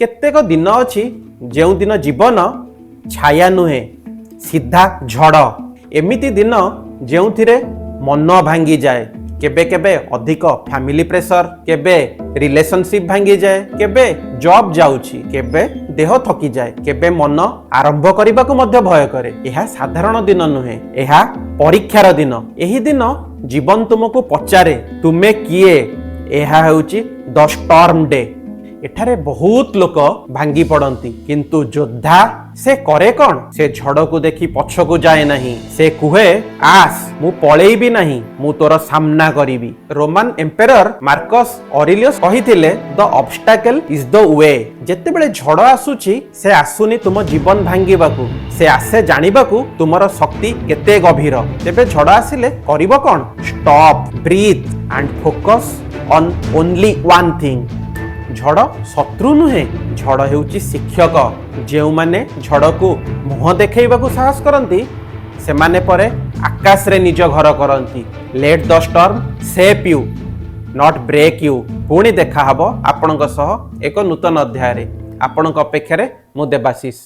କେତେକ ଦିନ ଅଛି, ଯେଉଁଦିନ ଜୀବନ ଛାୟା ନୁହେଁ, ସିଧା ଝଡ଼। ଏମିତି ଦିନ ଯେଉଁଥିରେ ମନ ଭାଙ୍ଗିଯାଏ। କେବେ କେବେ ଅଧିକ ଫ୍ୟାମିଲି ପ୍ରେସର, କେବେ ରିଲେସନସିପ୍ ଭାଙ୍ଗିଯାଏ, କେବେ ଜବ୍ ଯାଉଛି, କେବେ ଦେହ ଥକିଯାଏ, କେବେ ମନ ଆରମ୍ଭ କରିବାକୁ ମଧ୍ୟ ଭୟ କରେ। ଏହା ସାଧାରଣ ଦିନ ନୁହେଁ, ଏହା ପରୀକ୍ଷାର ଦିନ। ଏହି ଦିନ ଜୀବନ ତୁମକୁ ପଚାରେ, ତୁମେ କିଏ? ଏହା ହେଉଛି ଦ ଷ୍ଟର୍ମ ଡେ। ଏଠାରେ ବହୁତ ଲୋକ ଭାଙ୍ଗି ପଡନ୍ତି, କିନ୍ତୁ ଯୋଦ୍ଧା ସେ କରେ କ'ଣ? ସେ ଝଡ଼କୁ ଦେଖି ପଛକୁ ଯାଏ ନାହିଁ। ସେ କୁହେ, "ଆସ, ମୁଁ ପଳେଇବି ନାହିଁ, ମୁଁ ତୋର ସାମ୍ନା କରିବି।" ରୋମାନ ଏମ୍ପେରର ମାର୍କସ୍ ଅରିଲିୟସ୍ କହିଥିଲେ, "The obstacle is the way." ଯେତେବେଳେ ଝଡ଼ ଆସୁଛି, ସେ ଆସୁନି ତୁମ ଜୀବନ ଭାଙ୍ଗିବାକୁ, ସେ ଆସେ ଜାଣିବାକୁ ତୁମର ଶକ୍ତି କେତେ ଗଭୀର। ତେବେ ଝଡ଼ ଆସିଲେ କରିବ କ'ଣ? Stop, breathe and focus on only one thing. ଝଡ଼ ଶତ୍ରୁ ନୁହେଁ, ଝଡ଼ ହେଉଛି ଶିକ୍ଷକ। ଯେଉଁମାନେ ଝଡ଼କୁ ମୁହଁ ଦେଖେଇବାକୁ ସାହସ କରନ୍ତି, ସେମାନେ ପରେ ଆକାଶରେ ନିଜ ଘର କରନ୍ତି। Let the storm shape you, not break you. ପୁଣି ଦେଖାହବ ଆପଣଙ୍କ ସହ ଏକ ନୂତନ ଅଧ୍ୟାୟରେ। ଆପଣଙ୍କ ଅପେକ୍ଷାରେ ମୁଁ ଦେବାଶିଷ।